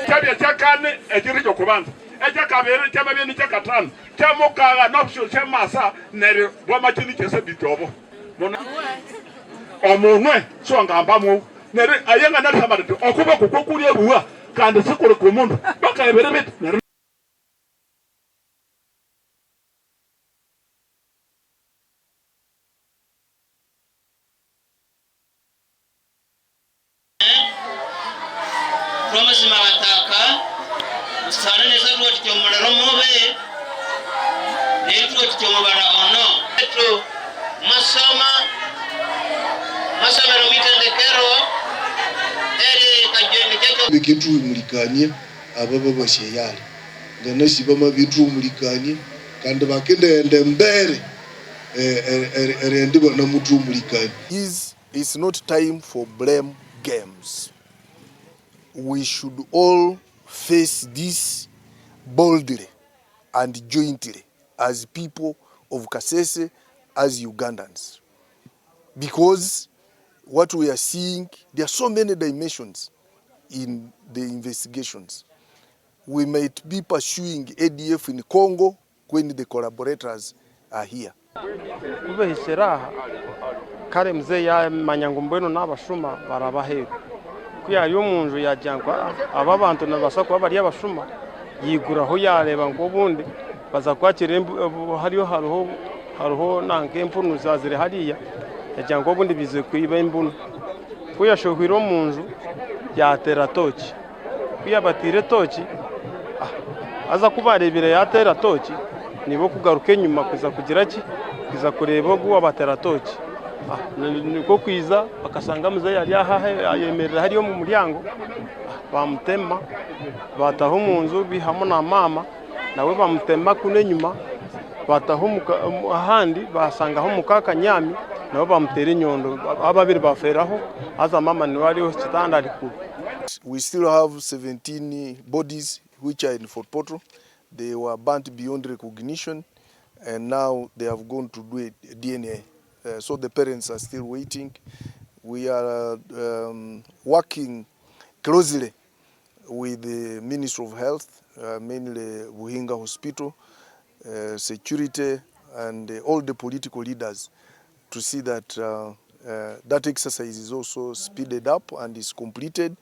Kyabya kyakane ekiro ky'okubanza, ekyakabiri kyamabya nikyakatano, kyamukagha nobusho kyamasa neryo bwama kinu kyesabiti obo omunwe siwangahamba mwowu neryo ayenganalihamba ati okuboko kwokulya ebuwa kandi sikuli kumundu bakayebere biti neryo. Twamazima abataka usana neza tuwatitya omuliro mubi netuwatitya omubara ono. Etu masoma masomero mwitendekero eri kajwenge kyekyo. Biketuhumulikania aba babasheyale nga nasi bamabituhumulikania kandi bakendaghenda embere erighenda ibanamutuhumulikania. Is It's not time for blame games, we should all face this boldly and jointly as people of Kasese as Ugandans because what we are seeing there are so many dimensions in the investigations. We might be pursuing ADF in Congo when the collaborators are here. Ku bahikire aha, kare mzee yaamanya ngu mbwenu n'abashuma baraba aheeru. Ku yaari omu nju yaagira ngu aba abantu nibabaasa kuba bari abashuma, yaiguraho yaareeba ngu obundi baza kwakira hariyo hariho hariho nanka empunu ziri hariya, yaagira ngu obundi baizire kwiba embunu. Ku yashohwire omu nju yaateera tooki. Ku yaabateire tooki, haza ku baareebire yaateera tooki, nibo kugaruka enyima kwija kugira ki? Kwija kureeba ogu owaabateera tooki. Nikwo kwija bakashanga muzeeyi ari aho ayemereire hariya omu muryango, baamutema, baataaha omu nju baihamu na maama, nawe bamutema kunu enyima, baataaha ahandi baashangaho muka akanyami, nabo bamuteera enyondo, ababiri baafeeraho haza maama niwe ari aha kitanda ari kubi. We still have 17 bodies which are in Fort Portal, they were burnt beyond recognition and now they have gone to do a DNA so the parents are still waiting. We are working closely with the Ministry of Health, mainly Buhinga Hospital, security and all the political leaders to see that that exercise is also speeded up and is completed.